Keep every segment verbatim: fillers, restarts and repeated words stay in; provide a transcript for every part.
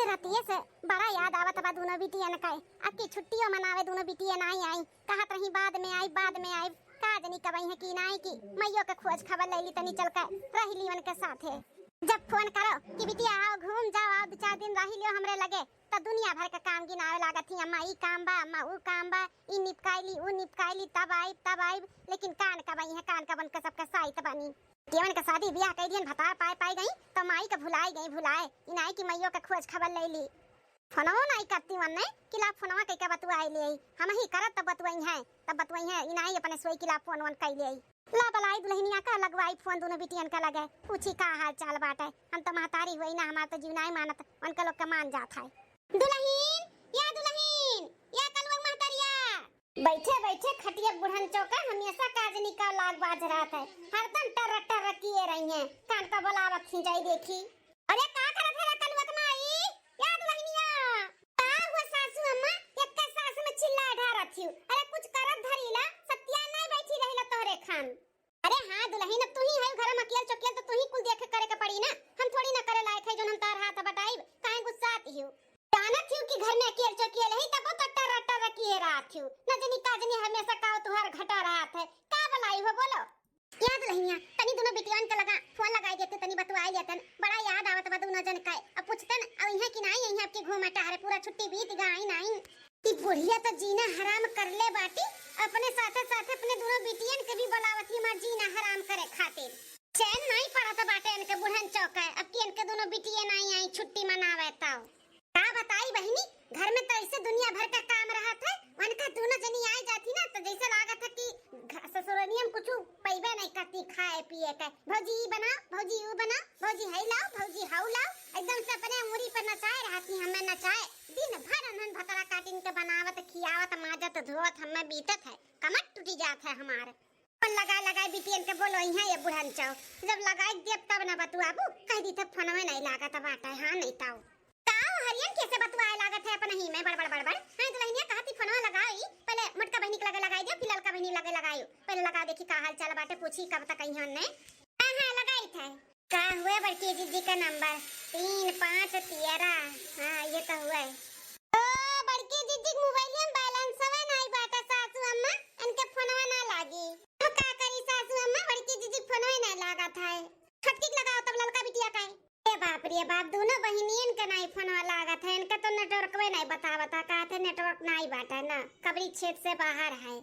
रतिये से बड़ा याद आवत बा दुनो बिटियन के। अब की छुट्टियो मनावे दुनो बिटियन आई आई, कहत रही बाद में आई, बाद में आई। का जनी कबई है कि नाई कि मइयो के खोज खबर ले ली, तनी चल के रह ली उनके साथे। जब फोन करो कि बिटिया आओ घूम जाओ, आओ दो चार दिन रह लियो हमरे लगे, त दुनिया भर के काम गिनावे लागत ही, अम्मा ई काम बा, अम्मा ऊ काम बा, ई निपकाई ली, ऊ निपकाई ली, तब आइब, तब आइब। लेकिन कान कबई है, कान कबन के सबके साइत बनी। केवन के शादी बियाह कई दियन, भतार पाए पाए गई, त माई के भुलाए गई, भुलाए। ई नाई कि मइयो के खोज खबर ले ली। फोनवो नाई करती वन्ने कि ला फोनवा कइके बतुआई ले। हम ही करत तब बतुआई है, तब बतुआई है। ई नाई अपने सोई कि ला फोन वन कई ले। ला बलाई दुल्हनिया का लगवाई फोन दुनो बिटियन का लगे, पूछी का हाल चाल बाटे। हम त महतारी हुई ना, हमार त जीव नाई मानत, उनका लोग के मान जात है। दुल्हन, या दुल्हन, या कलुआ महतरिया। बैठे बैठे खटिया बुढ़न चौका हमेशा काजनी का लाग बाज रहत है, हरदम टर्र टर्र किए रही हैं। कान का बोलावत ही जाई देखी। अरे का करत है रे कलुआ के माई? या दुल्हनिया। का हुआ सासू अम्मा, एक सास में चिल्ला ढारत हियो। अरे कुछ करत धरी ला, सत्या नहीं बैठी रहिला तोहरे खान। अरे हाँ दुल्हन, अब तू ही है घर में अकेल चोकेल, तो तू ही कुल देखे करे के पड़ी ना। हम थोड़ी ना करे लायक है जोन हम तार हाथ बटाइब, काहे गुस्सात हियो? जानत हियो कि घर में अकेल चोकेल है, तब तो टर्र टर्र किए रहत हियो। न जनी का जनी हमेशा का तुहार घटा रहत है। का बलाई हो बोलो? या दुल्हनिया, तनी दुनो बिटियन के लगा फोन लगाई देते, तनी बतुआई लेतन। बड़ा याद आवत बा दुनो जन का। अब पूछतन अउइहैं कि नाई, अइहैं आपके घूमा टहरे, पूरा छुट्टी बीत गई नाई। ई बुढ़िया त जीना हराम कर ले बाटी, अपने साथे साथे अपने दुनो बिटियन के भी बुलावत ही हमार जीना हराम करे खातिर। चैन नाई पड़त बाटे इनके बुढ़न चौके, अब कि इनके दुनो बिटिये नाई आई छुट्टी मनावे तौ। का बताई बहिनी, घर में त ऐसे दुनिया भर का काम रहत है, उनका दुनो जनी आए जाती ना त जैसे लागत है कि घ-, ससुरनिया में कुछ पैबे नहीं करती खाए पिए के। भौजी ई बनाओ, भौजी ऊ बनाओ, भौजी हई लाओ, भौजी हऊ लाओ, एकदम से अपने उंगली पर नचाए रहती, हमें नचाए। दिन भर अनहन भतरा काटिन के बनावत, खियावत, माजत, धोवत हमें बीतत है, कमर टूटी जात है हमार। फोन लगाए लगाए बिटियन के बोलवइहैं ये बुढ़न चौ। जब लगाए देब तब ना बतुआबू, कह दी थे फोनवे नहीं लागत बाटे, हाँ नहीं ताऊ। का हो हरियन कैसे बतुआए लागत है अपनही में बड़बड़ बड़बड़? हाँ दुल्हनिया कहती फोनवा लगाई, पहले मोटका बहिनी के लगे लगाई दियो, फिर ललका बहिनी लगे लगाई। पहले लगा देखी का हाल चाल बाटे, पूछी कब तक अइहैं ने। हाँ हाँ लगाई थे। का हुए बड़की जीजी का नंबर? तीन पाँच तेरह। हाँ ये तो हुए। ओ बड़की जीजी के मोबाइल में बैलेंस हवे नाई बाटे सासू अम्मा, इनके फोनवा ना लागी। तो का करी सासू अम्मा, बड़की जीजी के फोनवा ना लागत है। छोटकी के लगाओ तब ललका बिटिया का है। ए बाप रे बाप, दुनो बहिनियन के नाई फोनवा लागत है, इनका तो नेटवर्कवे नाई बतावत है, कहत है नेटवर्क नाई बाटे ना, कबरी क्षेत्र से बाहर है।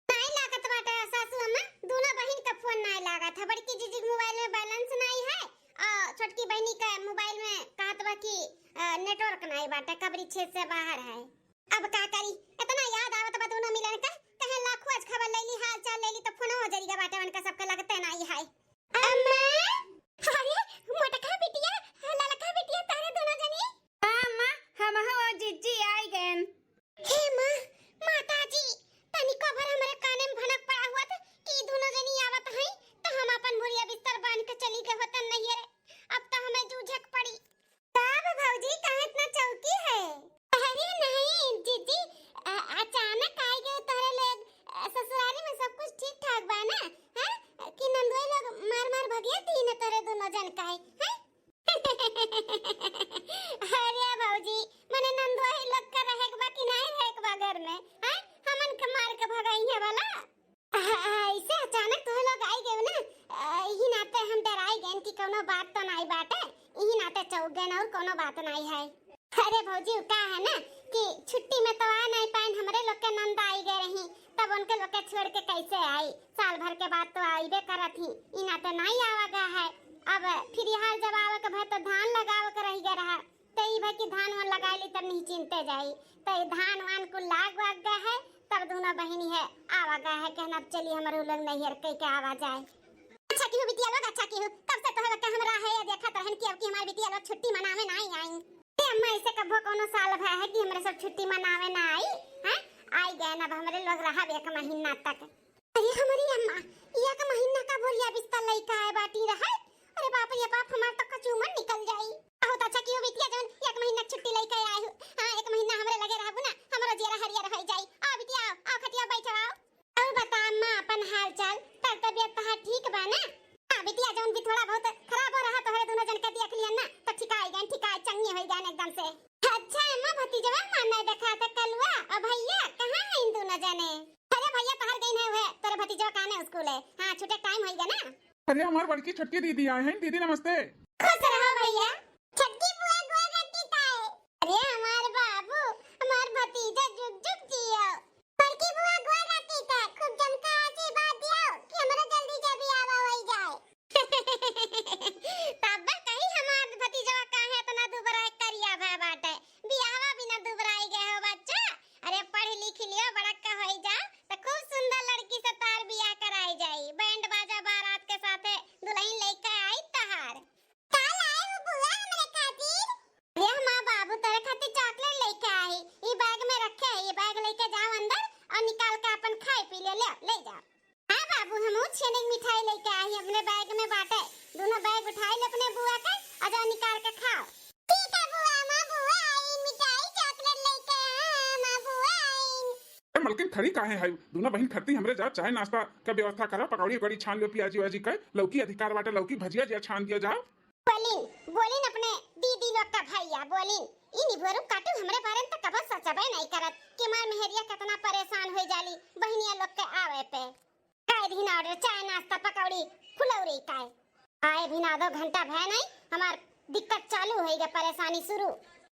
नाई लागत बाटे सासू अम्मा, दुनो बहिन का फोन नाई लागत है। बड़की जीजी के मोबाइल में बैलेंस नाई है और छोटकी बहिनी का मोबाइल में कहत बा कि, अ, नेटवर्क नाई बाटे, कबरी क्षेत्र से बाहर है। अब का करी, इतना याद आवत बा दुनो मिलन का, कहे ला खोज खबर ले ली, हाल चाल ले ली, तो फोनो जरिया बाटे उनका सबके लगते नाई है। अम्मा, अरे मोटका बिटिया, ललका बिटिया, तारे दुनो जनी। हाँ अम्मा, हम हो जिज्जी आई गएन। हे माँ, माता जी, तनिको भर हमरे काने में भनक पड़ा हुआ था कि ई दुनो जनी आवत हई, तो हम अपन बोरिया बिस्तर बांध के चली गए होतन नैहरे। अब तो हमें जूझे के पड़ी। का बा भौजी, काहे इतना चौकी है? अरे नहीं जीजी, अ-, अचानक आई गए तोहरे लोग। अ, ससुरारी में सब कुछ ठीक ठाक बा ना? हाँ, कि नंदोई लोग मार मार भगिया तीन तोहरे दुनो जन का है, हैं? अरे भौजी, मने नंदोई लोग का रहे के बा कि नहीं रहे के बा घर में, हैं? हमन के मार के भगाई है वाला। आ, आ, ऐसे अचानक तुहे लोग आई गए ना, आ, यही नाते हम डराई गए कि कोनो बात तो नहीं बाटे, यही नाते चौक गए और कोनो बात नहीं है। अरे भौजी, उ का है ना कि छुट्टी में तो आ नहीं पाइन, हमरे लोग के नंद आई गए रही, तब उनके लोग के छोड़ के कैसे आई? साल भर के बाद तो आईबे करत ही, ई नाते नहीं आवा गा है। अब फिर यहाँ जब आवे के भय तो धान लगावे के रह गए रहा, त ई भई कि धान वान लगाए ली तब निश्चिंते जाई। त ई धान वान कुल लाग वाग गए है, तब दुनो बहिनी है आवा गए है, कहना अब चली हमरे लोग नैहर कह के आवा जाए। अच्छा की हो बिटिया लोग, अच्छा की हो, कब से तोहे का हमरा है या देखत रहन कि अब की हमार बिटिया लोग छुट्टी मनावे ना आई आई। ए अम्मा, ऐसे कबो कोनो साल भय है कि हमरे सब छुट्टी मनावे ना आई, हैं? आई गए ना, अब हमरे लोग रहब एक महीना तक। अरे हमरी अम्मा, ई एक महीना का बोरिया बिस्तर लइका है बाटी रहे। अरे बाप रे बाप, हमार तो कचूमर निकल जाई। बहुत अच्छा कियो बिटिया जौन एक महीना छुट्टी लइका आए हो। हाँ, एक महीना हमरे लगे रहबू ना, हमरो जियरा हरियर हो जाई। आओ बिटिया, आओ, आओ खटिया बैठो, आओ। और बता अम्मा अपन हाल चाल, तर तबियत तहार ठीक बा ना? हाँ बिटिया, जौन भी थोड़ा बहुत खराब हो रहा तोहरे दुनो जन के देख लियन ना, तो ठिकाई गए, ठिकाई चंगे हो गए एकदम से। स्कूल है। हाँ, छूटे टाइम होइगा ना। अरे, हमार बड़की छोटकी दीदी आए हैं। दीदी, नमस्ते। खुश रहो भैया। छोटकी बुआ गोर रखी ताए। अरे, हमार बाबू, हमार भतीजा जुग जुग जियो। बड़की बुआ गोर रखी ताए, खूब जमका आशीर्वाद दियो कि हमरा जल्दी से बियाह होई जाए। तब कही हमार भतीजवा काहे इतना दुबरा करिया भय बाटे, बियाहवा बिना दुबराई गए हो बच्चा। अरे, पढ़ लिख लियो, बड़का होई जा, त खूब सुंदर लड़की से तार बियाह कराई जाई, बैंड बाजा बारात के साथे दुल्हन लेके आई तहार। का लाए हो बुआ हमरे खातिर? अरे, हमार बाबू तोरे खातिर चॉकलेट लेके आई, ई बैग में रखे है, ई बैग लेके जाओ अंदर और निकाल के अपन खाए पी ले, ले, ले जाओ। हाँ बाबू, हमहू छेने के मिठाई लेके आई, अपने बैग में बाटे, दोनों बैग उठाई ले अपने बुआ के और जाओ निकाल के खाओ। ठीक है बुआ, माँ बुआ आई, मिठाई चॉकलेट लेके, हाँ, माँ बुआ आई। ए, मलकिन खड़ी काहे है? दोनों बहिन खरती हमरे जा, चाय नाश्ता का व्यवस्था करा, पकौड़ी उकौड़ी छान लियो, प्याजी व्याजी का, लौकी अधिकार बाटे, लौकी भजिया जिया छान दिया जाओ। बोलिन, बोलिन अपने दीदी लोग का भैया, बोलिन, ई निभोरू काटू हमरे बारे में तो कबो सोचबे नहीं करत कि हमार मेहरिया कितना परेशान हो जाली बहिनिया लोग के आवे पे। कह दीन ऑर्डर, चाय नाश्ता पकौड़ी फुलौरी का। आए भी ना आधो घंटा भय नहीं, हमार दिक्कत चालू होइगा, परेशानी शुरू।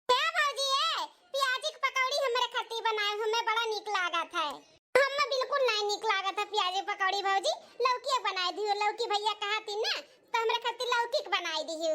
क्या भौजी, ए प्याजी के पकौड़ी हमरे खातिर बनाए, हमें बड़ा नीक लागत है। हमें बिल्कुल नहीं नीक लागत है प्याजी पकौड़ी भौजी, लौकी बनाए दियो, लौकी भैया कहा थी ना, तो हमरे खातिर लौकी के बनाए दियो।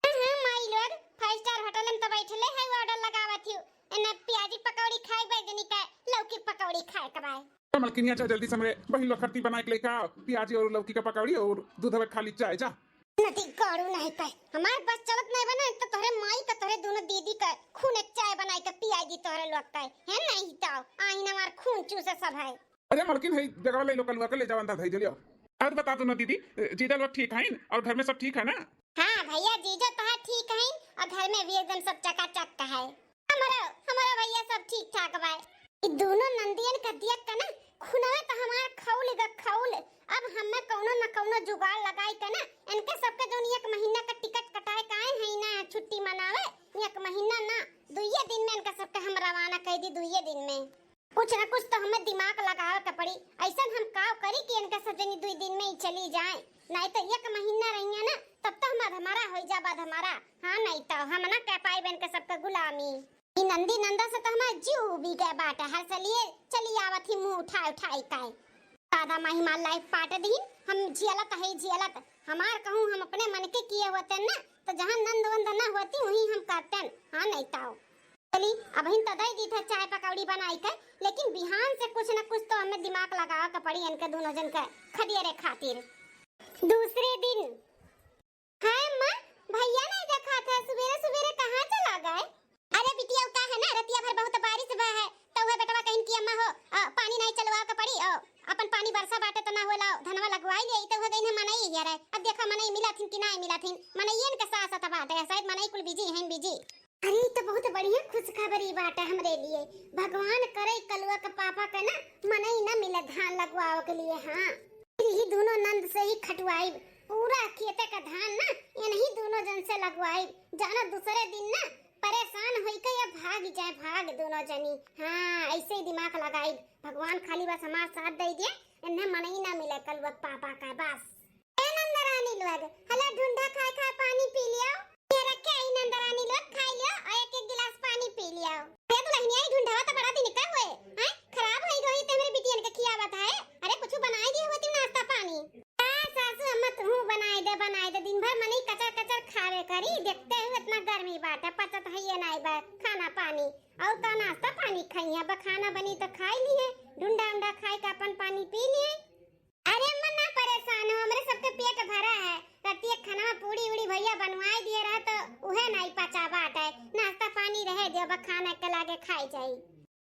हाँ, हाँ, माई लोग five star hotel में तो बैठले है, order लगावत हियो, एने प्याजी पकौड़ी खाए बे जनी का लौकी पकौड़ी खाए के बाय। ए मलकिनिया, जा जल्दी से हमरे बहिन लोग खरती बनाए के लेके आओ, प्याजी और लौकी का पकौड़ी और दूध हवे खाली चाय, जा। नदी गाड़ू नहीं पाए, हमार बस चलत नहीं बना तो तोहरे माई का, तोहरे दोनों दीदी का खून एक चाय बनाए के पियाई दी तोहरे लोग का, है नहीं तो आईन हमार खून चूसे सब है। अरे मलकिन, है जगह ले लो, कलुआ के ले जाओ अंदर धई जलियो। और बता दोनों दीदी, जीजा लोग ठीक हैं और घर में सब ठीक है ना? हाँ भैया, जीजो तोहार ठीक हैं और घर में भी एकदम सब चकाचक का है। हमारा, हमारा भैया सब ठीक ठाक बाय। ई दोनों नंदियन का दिया का ना, खुनवे तो हमार खौल ग खौल। अब हमें कौनो न कौनो जुगाड़ लगाई के ना, इनके सबके जौन एक महीना का टिकट कटाए का आए हैं ना छुट्टी मनावे, एक महीना ना, दुइये दिन में इनका सबके हम रवाना कर दी, दुइये दिन में। कुछ न कुछ तो हमें दिमाग लगावे के पड़ी। ऐसन हम काव करी कि इनका सब जनी दुई दिन में ही चली जाए, नहीं तो एक महीना रहिए ना, तब तो हम अधमरा हो जाब, अधमरा। हाँ, नहीं तो हम ना कह पाइब इनके सबके गुलामी। ई नंदी नंदा से तो हमार जीव उबी गए बाटे, हर सलिए चली आवत ही मुंह उठाए उठाए काए। दादा माही मार लाइफ पाट दीन, हम जियलत है जियलत। हमार कहूँ हम अपने मन के किए होते ना, तो जहाँ नंद वंद ना होती वहीं हम करते। हाँ, नहीं तो चली, अबहिन तो दे दी था चाय पकौड़ी बनाई के, लेकिन बिहान से कुछ न कुछ तो हमें दिमाग लगावे के पड़ी इनके दोनों जन के खदेरे खातिर। दूसरे दिन। हाय अम्मा, भैया नहीं देखा था, सुबेरे सुबेरे कहाँ चला गए? अरे बिटिया, का है ना, रतिया भर बहुत बारिश बा है, तो वह बेटवा कहिन कि अम्मा हो, अ, पानी नहीं चलवा के पड़ी, अ, अपन पानी बरसा बाटे तो ना होला, धनवा लगवाई ले, तो वह गइन है मनई हिया रहे। अब देखा मनई मिलत हिन कि नहीं मिलत हिन, मनइयन के साथ साथ बाटे, शायद मनई कुल बिजी हैं, बिजी। अरे, ई तो बहुत बढ़िया खुशखबरी बाटे हमरे लिए। भगवान करे कलुआ के पापा के ना मनई ना मिले धान लगवावे के लिए। हाँ, फिर यही दोनों नंद से ही खटवाइब, पूरा खेते का धान ना इन्हीं दोनों जन से लगवाइब। जाना दूसरे दिन ना परेशान होई के या भाग जाए, भाग दोनों जनी। हाँ, ऐसे ही दिमाग लगाइब। भगवान खाली बस हमार साथ दे दिए, इन्हें मनई ना मिले कलुआ के पापा का बस। ए नंदरानी लोग, हला ढूंढा खाए खाए पानी पी लियो। ये रखे आई नंदरानी लोग, खाई लियो और एक एक गिलास पानी पी लियो। अरे दुल्हनिया, ई ढूंढवा तो बड़ा दिन का हुए, हैं? खराब होई गई ते हमरे बिटियन के खियावत है। अरे कुछ बनाई दिए होती नाश्ता पानी। का सासू अम्मा, तू बनाई दे, बनाई दे। दिन भर मनई कचर कचर खावे करी, देखते हुए इतना गर्मी बाटे, पचत है ये नाई बा खाना पानी। और का नाश्ता पानी खाई है, अब खाना बनी तो खाई ली है, ढूंढा उंडा खाई का अपन पानी पी लिए। अरे अम्मा ना परेशान हो, हमरे सबके पेट भरा है। रतिया खाना में पूड़ी उड़ी भैया बनवाए दिए रहे तो उहे नहीं पचा बाटे। नाश्ता पानी रहे दे, अब खाना के लागे खाई जाई।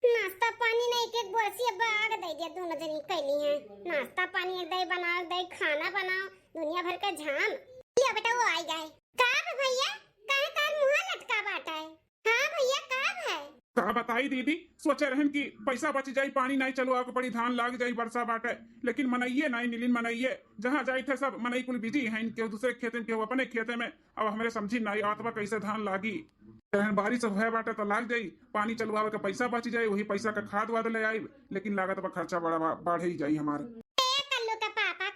नाश्ता पानी नहीं के गोरसी अब आग दे दिया, दोनों जनी कैली हैं। नाश्ता पानी एक दे बनाओ, एक दे खाना बनाओ, दुनिया भर के झाम। लिया बेटा वो आई गए। का बे भैया, काहे तार मुंह लटका बाटे? हाँ भैया, का है? का बताई दीदी, सोचे रहन कि पैसा बच जाई, पानी नाई चलवावे के पड़ी, धान लाग जाई, बरसा बाटे, लेकिन मनइये नाई मिलिन। मनइये जहाँ जाई थे सब मनई कुल बिजी हैं, केहू दूसरे खेते में, केहू अपने खेते में। अब हमरे समझी नाई आवत बा कैसे धान लागी। रहन बारिश भय बाटे तो लाग जाई, पानी चलवावे के पैसा बच जाई, वही पैसा का खाद वाद ले आई, लेकिन लागत बा खर्चा बड़ा बा-, बढ़ ही जाई हमार। ए कल्लू के पापा,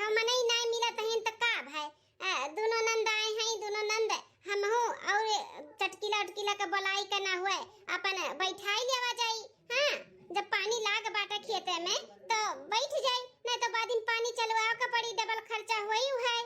मनई नाई मिलत हइन त का भय? अ, दुनो नंद आए हैं, दुनो नंद हमहू और चटकीला उटकीला के बोलाई के ना हुए, अपन बैठाई लेवा जाई। हाँ, जब पानी लाग बाटे खेते में तो बैठ जाई, नहीं तो बाद में पानी चलवावे के पड़ी, डबल खर्चा होई है।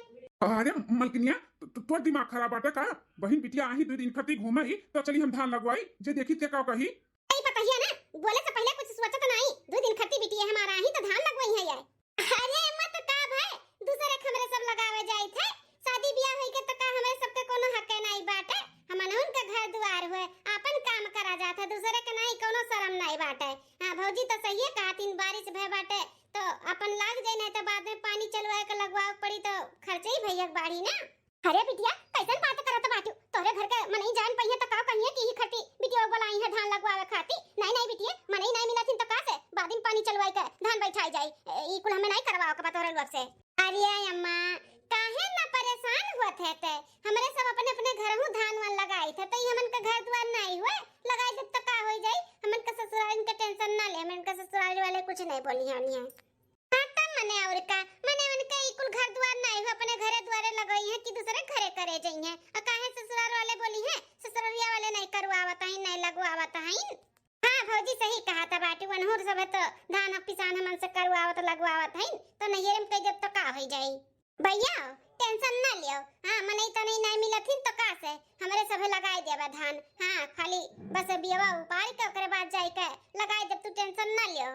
अरे मलकिनिया, तो, तो तोर दिमाग खराब बाटे का? बहिन बिटिया आही, दो दिन खती घूमही, तो चली हम धान लगवाई, जे देखी ते का कही। नहीं पता ही है ना, बोले से पहले कुछ सोचत नहीं। दो दिन खती बिटिया हमारा आही तो धान लगवाई है ये। अरे अम्मा, तो का भय, दूसरे के हमरे सब लगावे जाइत है। शादी बियाह होई के तो का हमरे सबके कोनो हक नाई बाटे? हमनहुन के घर दुआर हुए, आपन काम करा जात है, दूसरे के नाई कोनो शरम नाई बाटे। हाँ भौजी तो सहिए कहत हीं, बारिश भय बाटे तो अपन लाग जाई, नहीं तो बाद में पानी चलवाए के लगवावे के पड़ी तो खर्चे ही भैया के बाढ़ी ना। अरे बिटिया, कैसन बात करत बाटू? तोहरे घर के मनई जान पइहे त का कहिए कि ई खती बिटिया बोलाई है धान लगवावे खाती। नहीं, नहीं बिटिया, मनई नहीं मिलत हिन त का से? बाद में पानी चलवाई के धान बैठाई जाई। ए, ई कुल हमें नहीं करवाओ के बा तोहरे लोग से। अरे अम्मा, काहे ना परेशान होत है ते? हमरे सब अपने अपने घर हूँ धान वान लगाई थे, तो ई हमन के घर दुआर नहीं हुए, लगाई दे त का होई जाई? हमन के ससुराल इनके टेंशन ना ले, हमन के ससुराल वाले कुछ नहीं बोली है। हाँ, तब मने और का, मने उनके ई कुल घर दुआर नाई हो, अपने घरे दुआरे लगई है कि दूसरे घरे करे जई है। और काहे ससुराल वाले बोली है, ससुरलिया वाले नहीं करवावत हईन, नहीं लगवावत हईन। हाँ भौजी, सही कहत बाटी, वनहूर सब है तो धान पिसान हमन से करवावत लगवावत हईन, तो नैहरे में कह देब तो का होई जाई? भैया, टेंशन ना लियो। हाँ, मनई तनई नहीं मिलत हिन तो का से, हमरे सभे लगाई देबा धान। हाँ, खाली बस बियवा उपार के ओकरे बाद जाई के लगाई देब, तू टेंशन ना लियो।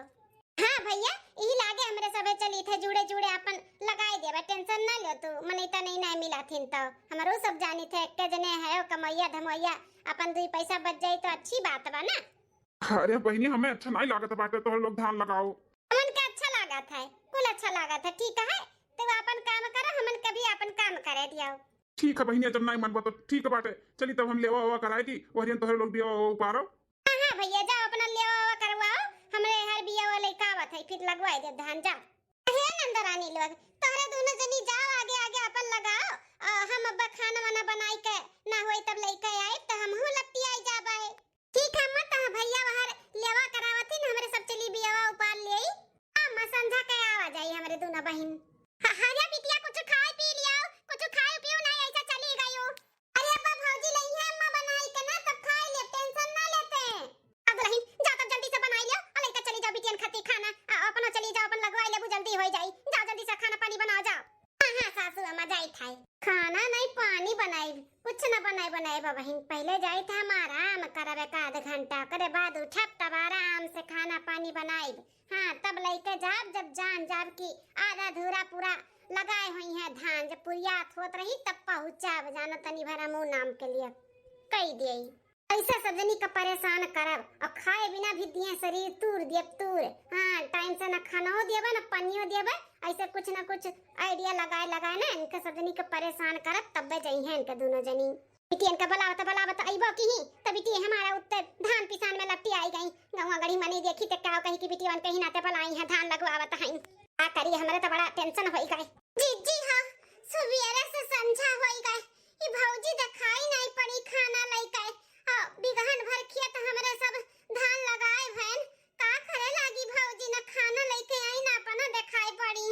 हाँ भैया, यही लागे हमरे सभे चली थे जुड़े जुड़े अपन लगाई देबा, टेंशन ना लियो तू। मनई तनई नहीं मिलत हिन तो हमरो सब जानी थे, एक्के जने है कमैया धमैया, अपन दुई पैसा बच जाई तो अच्छी बात बा ना। अरे बहिनी, हमें अच्छा नहीं लागत बाटे तोहर लोग धान लगाओ। हमन के अच्छा लागत है, कुल अच्छा लागत है, ठीक है, तू अपन काम करो, हमन के भी अपन काम करे दियो। ठीक है बहिनी, जब नहीं मनबो तो ठीक बाटे, चली तब हम लेवा वेवा कराए की, वहरियन तोहरे लोग बियवा वेवा उपारो। हाँ, हाँ भैया, जाओ अपना लेवा वेवा करवाओ, हमरे हर बियवा लइका आवत है, फिर लगवाई देब धान, जाओ। हे नंदरानी लोग, तोहरे दोनों जनी जाओ आगे आगे अपन लगाओ, आ, हम अब खाना वाना बनाई के ना होई तब लइके आइब, तो हमहू लपटी आई जाबे। ठीक है, मत ह भैया बाहर लेवा करावत ही न, हमरे सब चली बियवा उपार ले आई। हाँ, माँ संझा के आवा जाई हमरे दोनों बहिन। ह-, हरिया बिटिया कुछ खाए पी लियो, कुछ खाए पियो नहीं, ऐसा चली गयो। अरे अब्बा भौजी लई है अम्मा बनाई के ना, तब खाई ले, टेंशन ना लेते। अब दुल्हन जा तब जल्दी से बनाई लियो, और लइका चली जाओ बिटियन खाती खाना, आ, अपनो चली जाओ, अपन लगवाई लेबू, जल्दी होई जाई। जाओ जल्दी से खाना पानी बनाओ, जाओ। हाँ, हाँ, सासू अम्मा, जाई खाई। खाना नहीं, पानी बनाई, कुछ ना बनाई, बनाई बा बहिन। पहले जाई था हम आराम करब एक आध घंटा, ओकरे बाद उठब तब आराम से खाना पानी बनाई। हाँ, तब लइके जाब, जब जान जाब कि आधा अधूरा पूरा लगाए हुई है धान, जब पुरियात होत रही तब पहुँचाब, जानो तनी भर हमू नाम के लिए कई दिए। ऐसे सब जनी का परेशान करब और खाए बिना भी दिए शरीर तूर दियब तूर। हाँ, टाइम से ना खानो दियबे ना पानियो दियबे, ऐसे कुछ ना कुछ आइडिया लगाए लगाए ना इनके सब जनी का परेशान करब, तब्बे जइहें इनके दोनों जनी। बिटियन का बलावत बलावत अइबो की ही, त बिटिया हमारा उत्ते धान पिसान में लपटी आई गई। गौवा गढ़ी मनी देखी ते का कही कि बिटियन कहीं नाते बलाई है, धान लगवावत हैं। का करी, हमरे तो बड़ा टेंशन होई गए। जीजी हो, सुबेरे से संझा होई गए, ई भौजी देखाई नहीं पड़ी खाना लइके। आ, बिगहन भर खेत हमरे सब धान लगाए भैन, का करे लागी भौजी, न खाना लइके आई न अपना देखाई पड़ी।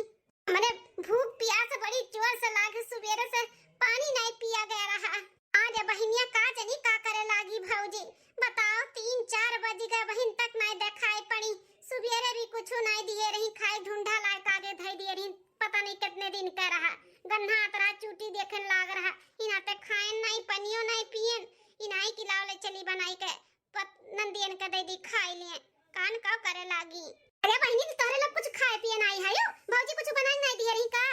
हमरे भूख प्यास बड़ी जोर से लागे, सुबेरे से पानी नहीं पिया गया रहा। आज बहिनिया का जनी का करे लागी भौजी, बताओ, तीन चार बज गए, बहिन तक नहीं देखाई पड़ी। सुबेरे भी कुछ नहीं दिए रही खाए, ढूंढा लाए कागे धई दिए रही, पता नहीं कितने दिन का रहा। गन्हा अतरा चूटी देखे लाग रहा, इनाते खाएन नहीं, पनियो नहीं पियन, इनाई की लावले चली बनाई के पत-, नंदियन के दे दी खाई लिए। कान काव करे लागी। अरे बहिनी, तो तोहरे लोग कुछ खाए पिए नहीं है, भौजी कुछ बनाई नहीं दिए रही का?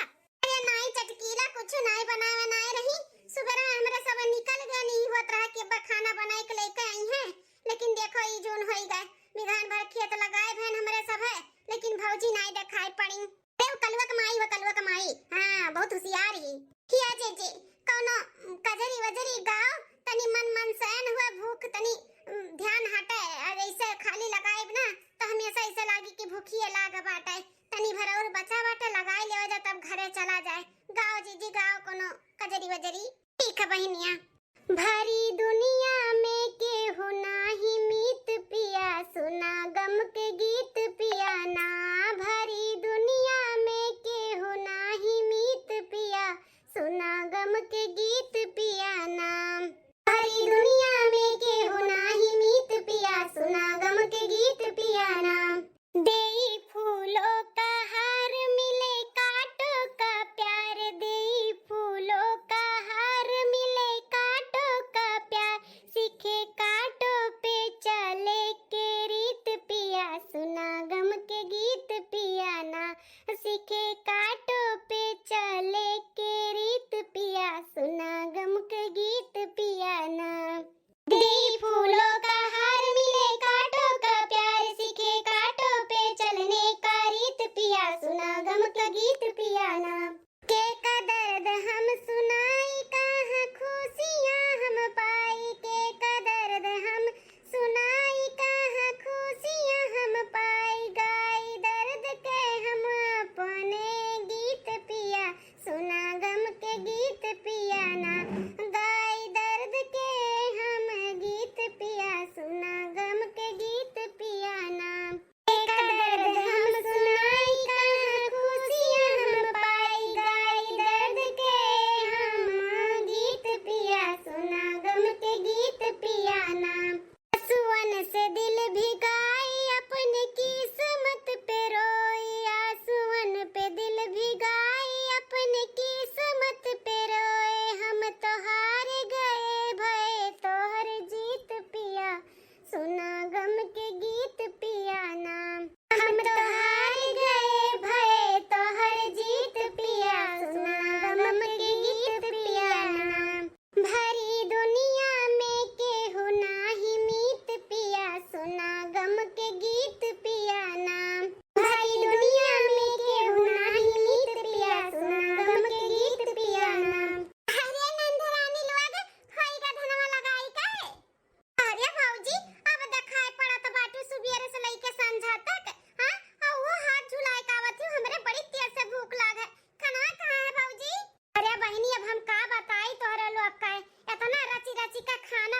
अरे नाई चटकीला कुछ नाई बनाए बनाए रही। सुबह में हमरे सब निकल गए, नहीं होत रहा कि अब खाना बनाए के लेके आई हैं। लेकिन देखो, ई जून होई गए, बिघान भर खेत लगाए भैन हमरे सब है, लेकिन भौजी नाई देखाई पड़ी। अरे वो कलुआ के माई, वो कलुआ के माई, हाँ, बहुत होशियार ही। किया जे जे, कौनो कजरी वजरी गाओ, तनी मन मनसैन हुए, भूख तनी, उम, ध्यान हटे। और ऐसे खाली लगाइब ना, तो हमेशा ऐसे लागी कि भूखिए लाग बाटे। तनी भर और बचा बाटे, लगाई लेवा जा, तब घरे चला जाए। गाओ जीजी, गाओ कोनो कजरी वजरी। ठीक है बहिनिया। भरी दुनिया में केहू नाही मीत पिया, सुना गम के गीत पिया ना। भरी दुनिया में केहू नाही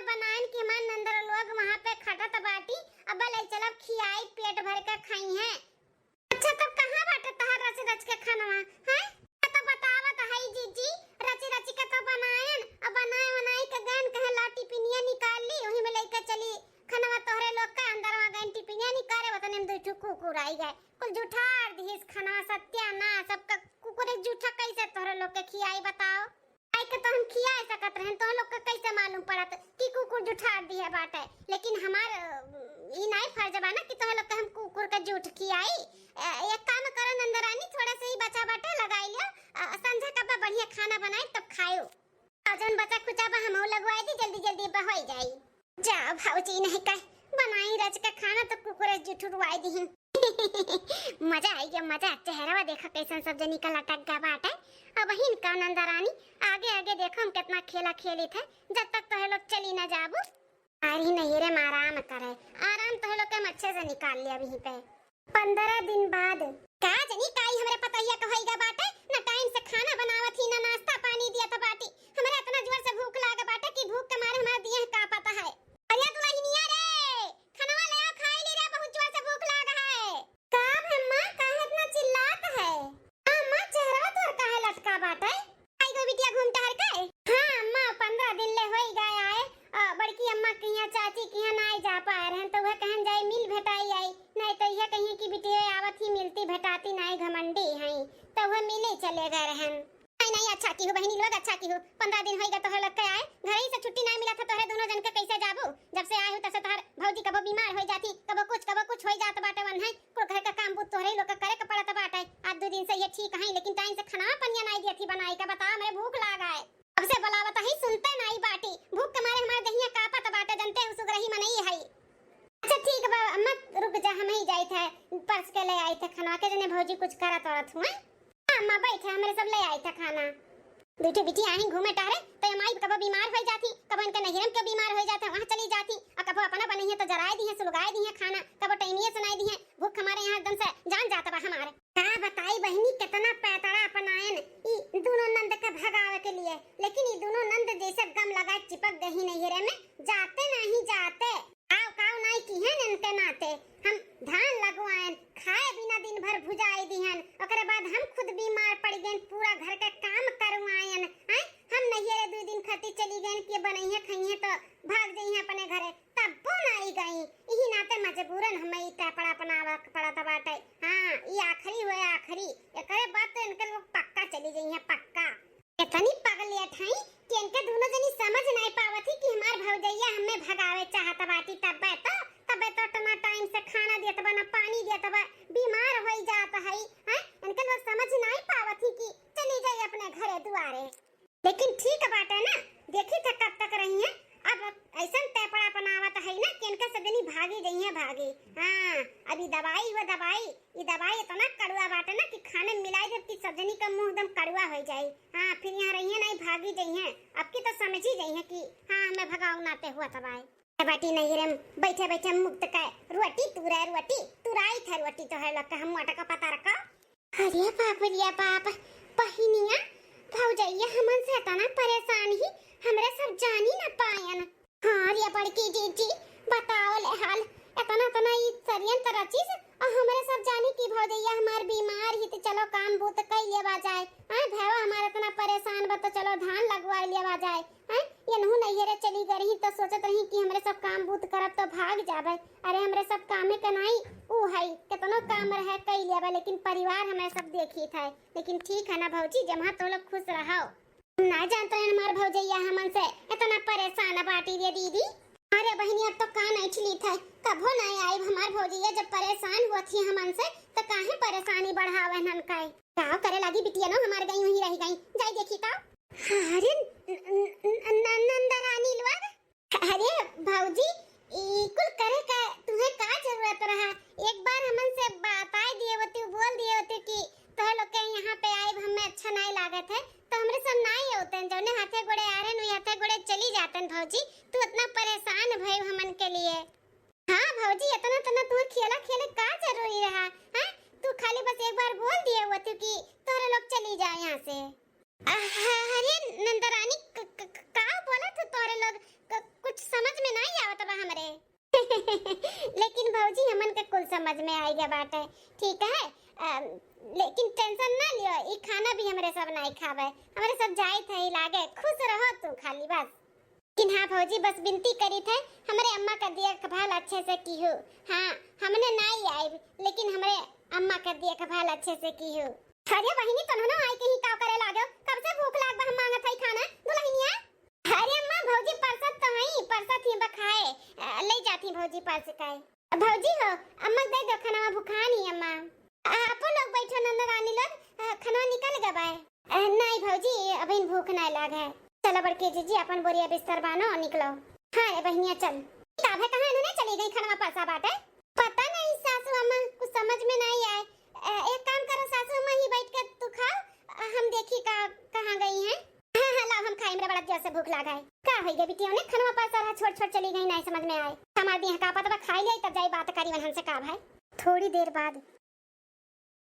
बनाइन कि हमार नंदर लोग वहाँ पे खटत बाटी, अब ले चलब खियाई पेट भर के खाई हैं। अच्छा तब कहाँ बाटे तहार रच रच के खानवा, हैं? तो बतावत हई जीजी, रच रच के तो बनायन, अब बनाए बनाई के गैन कहे ला टिफिनिया निकाल ली, वही में लेके चली खानवा तोहरे लोग के। अंदरवा गैन टिफिनिया निकाले, वतने में दुई ठो कुकुर आई गए, कुल जुठार दिहिस खानवा, सत्यानाश। सबका कुकुर एक जूठा कैसे तोहरे लोग के खियाई बताओ? आई के तो हम खिया सकत रहन, तोह लोग के कैसे मालूम पड़त कि कुकुर जुठार दिहे बाटे? लेकिन हमार, अ, ई नाई फर्ज बा ना कि तोह लोग के हम कुकुर के जूठ खियाई। अ, एक काम करो नंदरानी, थोड़ा से ही बचा बाटे, लगाई लियो, अ, संझा का बा बढ़िया खाना बनाई तब खायो। और जौन बचा खुचा बा हमहू लगवाई दी, जल्दी जल्दी बा होई जाई। जा भौजी नहीं कह, बनाई रच के खाना तो कुकुर जुठुरवाई दी। मजा आई गया, मजा। चेहरवा देखा कैसन सब जनी का लटक गया बाटे। अब हिन का नंदरानी, आगे आगे देखो हम कितना खेला खेली थे, जब तक तोहे लोग चली ना जाबू। अरे नहीं रे, हम आराम करे, आराम तोहे लोग के हम अच्छे से निकाल लिया अभी पे। पंद्रह दिन बाद। का जनी काई हमरे पतोहिया के होइगा बाटे, ना टाइम से खाना बनावत ही, ना नाश्ता पानी दियत बाटी। हमरे इतना जोर से भूख लाग बाटे कि भूख के मारे हमार दिया का पता है। अरे दुल्हनिया रे, खानवा ले आ, खाई ली रे, बहुत जोर से भूख लाग है। का अम्मा, काहे इतना चिल्लात है? अम्मा, चेहरा तोर काहे लटका बाटे? आई गो बिटिया घूम टहर के। हाँ अम्मा, पंद्रह दिन ले होई गए आए, अ, बड़की अम्मा किहाँ, चाची किहाँ नाई जा पाए रहन, तो वह कहन जाए मिल भेटाई आई, नहीं तो यह कहिए कि बिटिया आवत ही मिलती भेटाती नाई, घमंडी हैं, तो वह मिले चले गए रहन। नहीं नहीं, अच्छा की हो बहनी लोग, अच्छा की हो, पंद्रह दिन होई गए तोहरे लोग के आए, घर ही से छुट्टी नाई मिला था तोहरे दोनों जन के, कैसे जाबू? जब से आए हो तब से तोहर भौजी कबो बीमार होई जाती, कबो कुछ कबो कुछ होई जात बाटे, वन है कुल घर का काम बूत तोहरे लोग के करे के पड़त बाटे। आज दो दिन से ये ठीक है, लेकिन टाइम से खाना पनिया नाई दियत ही बनाई का, बता, हमरे भूख लाग है। अब से बोलावत ही सुनते नाई बाटी, भूख के मारे हमार दहिया कापत बाटे, जनते हो सुगरही मनई है। अच्छा ठीक बा अम्मा, रुक जा, हम ही जाइत है, परस के ले आइत है खाना के, जने भौजी कुछ करत औरत हुआ। हाँ अम्मा, बैठे, हमरे सब ले आइत है खाना। दूठे बिटिया आही घूमे टहरे, तो ये माई कबो बीमार होई जाती, कबो इनके नहिरम के बीमार होई जाते, वहाँ चली जाती, और कबो अपना बनइहे तो जराए दिहे, सुलगाए दिहे खाना, कबो टैनिये सुनाए दिहे, भूख हमारे यहाँ एकदम से जान जात बा हमारे। का बताई बहिनी, कितना पैतड़ा अपनायन ई दोनों नंद के भगावे के लिए, लेकिन ई दोनों नंद जैसे गम लगाए चिपक गई नैहरे में, जाते नहीं जाते। काव काव नाई किहन इनके नाते, हम धान लगवायन, खाए बिना दिन भर भुजाई दिहन, ओकरे बाद हम खुद बीमार पड़ गए, पूरा घर के काम करवायन, हैं? हम नैहरे दो दिन खातिर चली गए कि बनइहे खइहे तो भाग जइहे अपने घरे, तब्बो नाई गई। इही नाते मजबूरन हमें ई पैपड़ा अपनावे के पड़त बाटे। हाँ, ई आखिरी हुए आखिरी, एकरे बाद तो इनके लोग पक्का चली जइहे, पक्का। इतनी पगलेट हई कि इनके दोनों जनी समझ नाई पावत ही कि हमार भौजैया हमें भगावे चाहत बाटी, तबे तो, तबे तो इतना टाइम से खाना दियत बा, ना पानी दियत बा, बीमार होई जात हई, हैं? इनके लोग समझ नाई पावत ही कि चली जाई अपने घरे दुआरे। लेकिन ठीक बाटे ना, देखी था कब तक रही है। अब ऐसन पैपड़ा अपनावत है ना कि इनका सब जनी भागी जइहे, भागी। हाँ, अभी दवाई हुआ दवाई, ई दवाई इतना कड़ुआ बाटे ना कि खाने में मिलाई देब कि सब जनी का मुंह एकदम कड़ुआ हो जाई। हाँ, फिर यहाँ रहिए नहीं, भागी जइहे। अब की तो समझी जइहे कि हाँ, हमें भगाऊ नाते हुआ तबाई। ए बाटी नहीं रे, बैठे बैठे मुक्त का रोटी तुरा, रोटी तुराई था, रोटी तो है लगता हम मोटा का पता रखा। अरे बाप रे बाप, बहिनिया, भौजैया हमन से इतना परेशान ही, हमरे सब जानी न पायन। हाँ रे बड़की जीजी, बताओ ले हाल, इतना इतना ई षड्यंत्र रचिस, और हमरे सब जानी कि भौजैया हमार बीमार ही, तो चलो काम बूत कई लेवा जाए। आय भैया हमार इतना परेशान बा, तो चलो धान लगवा लेवा जाए। हैं? ये नहु नैहरे चली गई रही, तो सोचत रही कि हमरे सब काम बूत करब तो भाग जाबे। अरे हमरे सब कामे के नाई, ऊ है, कितनो काम रहे कई लेबे, लेकिन परिवार हमरे सब देखी था। लेकिन ठीक है ना भौजी, जब हाँ तो लोग खुश रहो। हम ना जानत रहन हमार भौजैया हमन से इतना परेशान बाटी रे दीदी। अरे बहिनी, अब तो कान ऐंठ ली था, कभो ना आइब हमार भौजैया, जब परेशान हुआ थी हमन से, तो काहे परेशानी बढ़ावे हन काहे? का करे लागी बिटिया नो हमार गई वहीं रह गई, जाई देखी का। अरे न-, न-, न-, नंदरानी लोग। अरे भौजी, ई कुल करे का तुहे का जरूरत रहा? एक बार हमन से बताए दिए होती, बोल दिए होती कि तोहे लोग के यहाँ पे आइब हमें अच्छा नहीं लागत है, तो हमरे सब नहीं होते हैं, जौने हाथे गोड़े आ रहे हैं, वही हाथे गोड़े चली जाते हैं। भौजी, तू इतना परेशान भई हमन के लिए। हाँ भौजी, इतना तना तुहे खेला खेले का जरूरी रहा? हैं? तू खाली बस एक बार बोल दिए होती कि तोहरे लोग चली जाए यहाँ से। अरे नंदरानी, क-, क-, क-, का बोला तू तोहरे लोग? क-, कुछ समझ में नाहीं आवत बा हमरे। लेकिन भौजी, हमन के कुल समझ में आइगा बाटे, ठीक है? अ, लेकिन tension ना लियो, ई खाना भी हमरे सब नाहीं खाबे, हमरे सब जाइत है लागे। खुश रहो तू खाली बस। लेकिन हाँ भौजी, बस विनती करित है, हमरे अम्मा का दिया का भल अच्छे से कीहू। हाँ, हमने नाहीं आइब, लेकिन हमरे अम्मा का दिया का भल अच्छे से कीहू। अरे बहिनी, तनहनो आई के ही का करे लागो? कब से भूख लाग बा, हम मांगत हई खाना, दुलहिनिया। अरे अम्मा, भौजी परसत तो हई, परसत ही बखाए, अ, ले जाती भौजी परस के। भौजी हो, अम्मा के दे दो खाना, भुखान ही अम्मा। अ, आपो लोग बैठो नंद रानी लोग, अ, खाना निकल गवा है। अ, नहीं भौजी, अभी भूख नहीं लाग है। चलो बड़की जीजी, अपन बोरिया बिस्तर बानो, निकलो। हाँ रे बहिनिया, चल। का भाई, कहाँ इन्होंने चली गई, खाना परसा बाटे? पता नहीं सासू अम्मा, कुछ समझ में नहीं आए। अ, एक काम करो सासू अम्मा, ही बैठ के तू खाओ, अ, हम देखी का, कहाँ गई हैं। हाँ, हाँ, लाओ हम खाई, हमरा बड़ा जोर से भूख लागा है। का होई गे बिटिया, उन्हें खनवा पर सरहा छोड़ छोड़ चली गई, नहीं समझ में आए। हमार बियाह का पता बा, खाई ले तब जाई बात करी वहन से का भाई। थोड़ी देर बाद।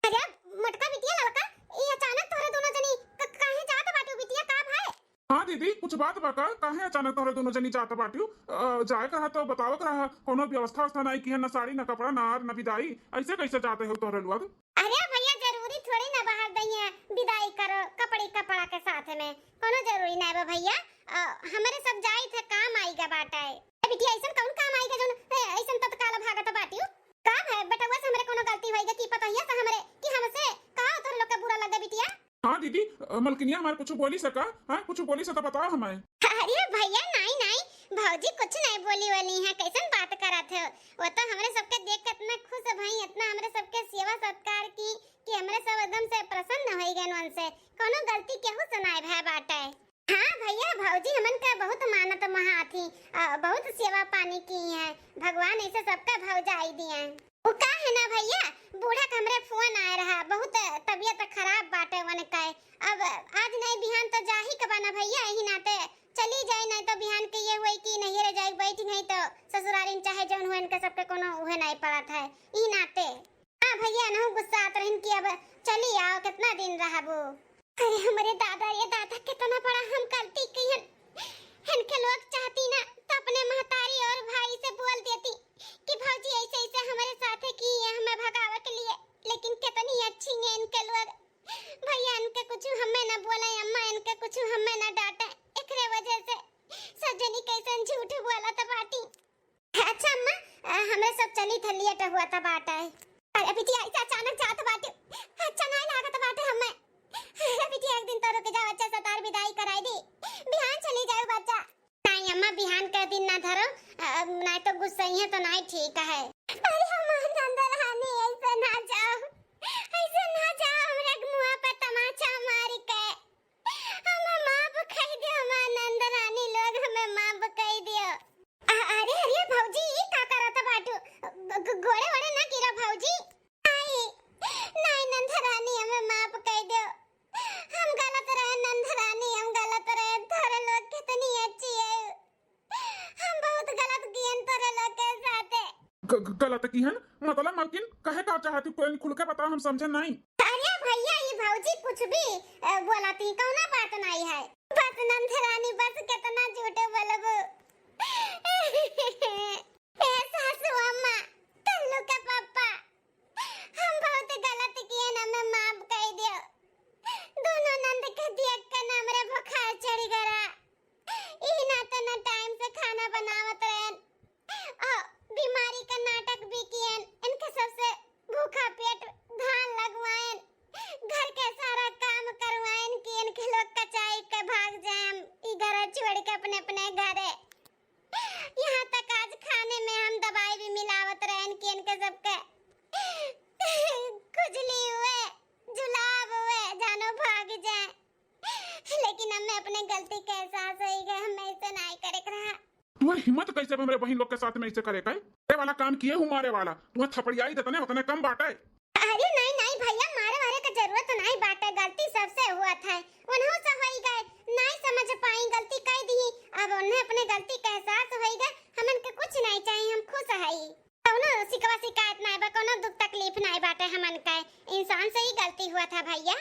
अरे मोटका बिटिया ललका, ये अचानक तोहरे दोनों जनी क-, काहे जात बाटू बिटिया, का भाई? हाँ दीदी, कुछ बात बा का? काहे अचानक तोहरे दोनों जनी जात बाटू? अ, जाए के रहा तो बतावत रहा, कोनो व्यवस्था व्यवस्था नाई किहे, न साड़ी, न कपड़ा, न हार, न विदाई, ऐसे कैसे जाते हो तोहरे लोग? अरे भैया, जरूरी थोड़ी ना बाहर दइया विदाई करो कपड़ी कपड़ा के साथ में, कोनो जरूरी ना बा भैया। अ, हमरे सब जाई थे, काम आई गा बाटे। ए बिटिया, ऐसन कौन काम आई गा जौन, ए, ऐसन तत्काल भागत बाटियो? का भे, बेटवा से हमरे कोनो गलती होई गा कि पतोहिया से हमरे, कि हमसे का तोहरे लोग के बुरा लगे बिटिया? हाँ दीदी, अ, मलकिनिया हमारे कुछ बोली सका? हाँ, कुछ बोली सका, बताओ हमें। अरे भैया, नहीं, नहीं, भौजी कुछ नहीं बोली वाली है, कैसन बात करत हो? वो तो हमरे सबके देख के इतना खुश भई, इतना हमरे सबके सेवा सत्कार की कि हमरे सब एकदम से प्रसन्न होई गए उनसे। कोनो गलती केहू से नाय भय बाटे। हाँ भैया, भौजी हमन के बहुत मानत महाथी, अ, बहुत सेवा पानी की हैं। भगवान ऐसे सबका भौजाई दिए। वो का है ना भैया, बूढ़ा के हमरे फोन आए रहा, बहुत तबीयत खराब बाटे उनके। अब आज नहीं बिहान तो जाही के बा ना भैया, यही नाते चली जाई, नहीं तो बिहान के ये हुई कि नैहरे जाई बैठी नहीं तो ससुरारिन चाहे जौन हुए इनके सबके कोनो उहे नहीं पड़त है, यही नाते। हाँ भैया, नहु गुस्सात रहिन कि अब चली आओ, कितना दिन रहबो। अरे हमरे दादा, ये दादा, कितना बड़ा हम गलती किहन। इनके लोग चाहती ना तो अपने महतारी और भाई से बोल देती कि भौजी ऐसे ऐसे हमारे साथ है कि ये हमें भगावे के लिए, लेकिन कितनी अच्छी है इनके लोग। भैया इनके कुछ हमें ना बोले, अम्मा इनके कुछ हमें ना डांटे, एकरे वजह से सजनी कैसन झूठ बोलत बाटी। अच्छा अम्मा, अ, हमरे सब चली थे, लेट हुआ था बाटे। अरे बिटिया, ऐसे अचानक जात बाटे, अच्छा नहीं लागत बाटे हमें। अरे बिटिया, एक दिन तो रुक जाओ, अच्छा सतार विदाई कराई दी, बिहान चली जाओ बच्चा। नहीं अम्मा, बिहान के दिन ना धरो, अ, नहीं तो गुस्सइहे तो नहीं ठीक है। अरे हमार नंद रानी, ऐसे ना जाओ, ऐसे ना जाओ, हमरे मुँह पे तमाचा मार के। हमें माफ कई दियो, हमार नंद रानी लोग, हमें माफ कई दियो। अ-, अरे, अरे, भौजी, ई का करत बाटू? ग-, ग-, गोड़े वोड़े ना गिरो, भौजी। आई, नहीं, नंद रानी, हमें माफ कई दियो। हम गलत रहे, नंद रानी, हम गलत रहे। तोरे लोग कितनी अच्छी है। हम बहुत गलत किहन तोरे लोग के साथे। ग-, ग-, गलत किहन? मतलब मलकिन, कहे का चाहती? कोई खुल के बताओ, हम समझे नहीं। अरे भैया, ई भौजी कुछ भी, अ, बोलती, कौना बात नहीं है। बस नंद रानी, बस कितना झूठे बोलबू। ए सासू अम्मा, कल्लू के पापा, हम बहुत गलत किहन, हमें माफ कई दियो। दोनों नंद के देख के ना हमरे बुखार चढ़ गया। ई ना तो ना टाइम से खाना बनावत रहन, आ, बीमारी का नाटक भी कियन। इनके सबसे भूखा पेट धान लगवाएन, घर के सारा काम करवाएन कि इनके लोग कचाई के भाग जाए, हम ई घर छोड़ के अपने अपने घरे। यहाँ तक आज खाने में हम दवाई भी मिलावत रहन कि इनके सबके खुजली हुए, जुलाब हुए, जानो भाग जाए। लेकिन हमें अपने गलती के एहसास होई गए, हमें ऐसे नाई करे के रहा। तुम्हारी हिम्मत कैसे बा हमरे बहिन लोग के साथ में ऐसे करे के? ये वाला काम किए हूँ मारे वाला, तुम्हें थपड़ियाई देतने उतने कम बाटे। अरे नहीं, नहीं भैया, मारे वारे के जरूरत नहीं बाटे, गलती सबसे हुआ था, उन्हों से होई गए, नहीं समझ पाई, गलती कर दी, अब उन्हें अपने गलती का एहसास होई गए, हमन के कुछ नहीं चाहिए, हम खुश हई। कौनो शिकवा शिकायत नहीं बा, कौनो दुख तकलीफ नहीं बाटे हमन के, इंसान से ही गलती हुआ था भैया।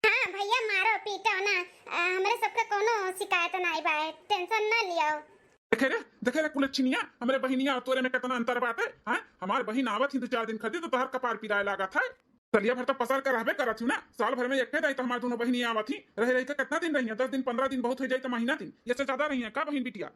हाँ भैया, मारो पीटो ना, अ, हमरे सबके कौनो शिकायत नहीं बा, tension ना लियो। देखे रे, देखे रे कुलच्छिनिया, हमरे बहिनिया और तोरे में कितना अंतर बाटे। हैं, हमार बहिन आवत ही दो चार दिन खातिर तो तोहर कपार पिराए लागत है। सलिया भर तो पसर के रहबे करत हूँ ना, साल भर में एक्के दाई तो हमार दोनों बहिनी आवत ही। रह रही के कितना दिन रही है? दस दिन, पन्द्रह दिन बहुत हो जाई तो महीना दिन, ये से ज्यादा रही है का बहिन बिटिया?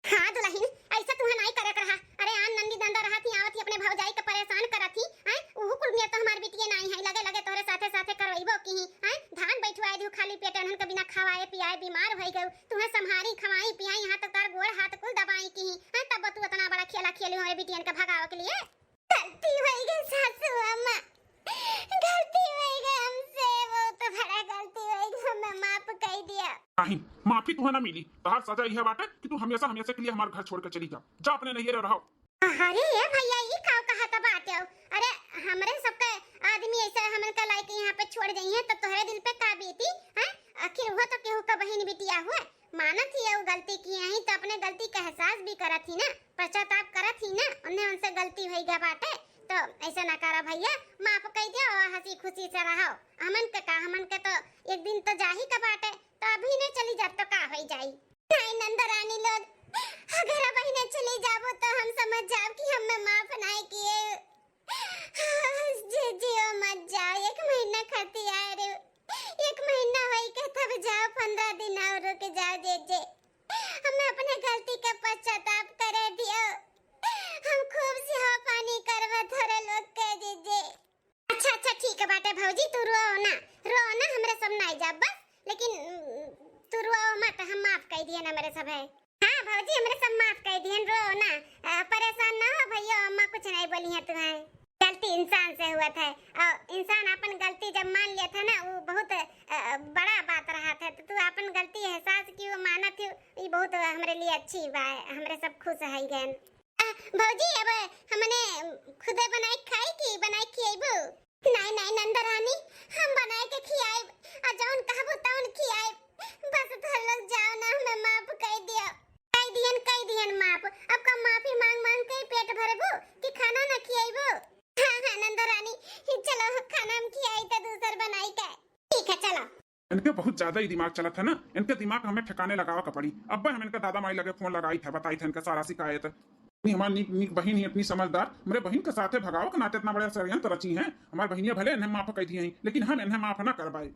हाँ दुलहिन, ऐसा तुहे नाई करे के रहा। अरे आन नंदी दंदा रहत ही, आवत ही अपने भौजाई के परेशान करत ही। हैं, उहु कुल में तो हमार बिटिया नाई है, लगे लगे तोहरे साथे साथे करवैबो की ही। हैं, धान बैठवाए दिहु खाली पेट, उन्हन के बिना खवाए पियाए बीमार होई गयु। तुहे संभारी, खवाई पियाई, यहाँ तक तार गोड़ हाथ कुल दबाई की ही। हैं, तब तू इतना बड़ा खेला खेली हमरे बिटियन के भगावे के लिए। गलती होई गई सासू अम्मा, गलती होई गई हमसे, बहुत बड़ा गलती होई गई, हमें माफ कर दिया। नहीं, माफी तुहे ना मिली। तहार सजा यह बाटे कि तू हमेशा, हमेशा के लिए हमार घर छोड़ के चली जा। जा अपने नैहरे रहो। अरे ए भैया, ई का कहत बाटे हो? अरे हमरे सबके आदमी ऐसा हमन का लाइके यहाँ पे छोड़ जाइए तो तोहरे दिल पे का बीती, हैं? आखिर वो तो केहू का बहिन बिटिया हुए, मानत ही है वो गलती की है तो अपने गलती का एहसास भी करत ही ना, पश्चाताप करत ही ना, उन्हें उनसे गलती होई गया बाटे। तो ऐसा ना करा भैया, माफ कर दियो और हंसी खुशी से रहो। हमन के का, हमन के तो एक दिन तो जाही का बाटे, तो अभी न चली जाब तो का होई जाई? नहीं नंदरानी लोग, अगर अब ही न चली जाबो तो हम समझ जाब कि हमें माफ नहीं किए। जे जियो मत जाओ, एक महीना खातिर आए रे, एक महीना होई के तब जाओ, पन्द्रह दिन और रुक जाओ जे जे। हमें अपने गलती का पश्चाताप करे दियो। हम खूब सेवा पानी करबे थोरे लोग के जे जे। अच्छा अच्छा ठीक है बाटे भौजी, तू रो ना, रो ना, हमरे सब नाई जाब बस, लेकिन उम, तू रो मत, हम माफ कर दिए ना हमरे सब है। हाँ भौजी, हमरे सब माफ कर दिए, रो ना। अ, परेशान ना हो भैया, अम्मा कुछ नहीं बोली है तुम्हें। गलती इंसान से हुआ था, और इंसान अपन गलती जब मान लिया था ना, वो बहुत अ, बड़ा बात रहा था। तो तू अपन गलती एहसास की वो मानत ही, ये बहुत हमरे लिए अच्छी बात है, हमरे सब खुश है गए। आ, भौजी, अब हमने खुदे बनाए के खाई कि बनाए के खियाइबू? नहीं, नहीं, नंदरानी, हम बनाए के खियाइब। आ जौन कहबू तौन खियाइब। बस तोहर लोग जाओ ना, हमें माफ कर दियो। कई दिहन, कई दिहन माफ। अब का माफी मांग मांग के पेट भरबू कि खाना ना खियाइबू? हाँ, हाँ, नंदरानी, चलो खाना हम खियाई तो दूसर बनाई के। ठीक है, चलो। इनके बहुत ज्यादा ही दिमाग चलत है ना, इनके दिमाग हमें ठिकाने लगावे के पड़ी। अब हम इनके दादा माई लगे फोन लगाई थे, बताई थे इनके सारा शिकायत। इतनी हमार नीक, नीक बहिन ही, इतनी समझदार, हमरे बहिन के साथे भगावे के नाते इतना बड़ा षड्यंत्र रची हैं। हमार बहिनिया भले इन्हें माफ कर दिए हैं, लेकिन हम इन्हें माफ ना कर पाए।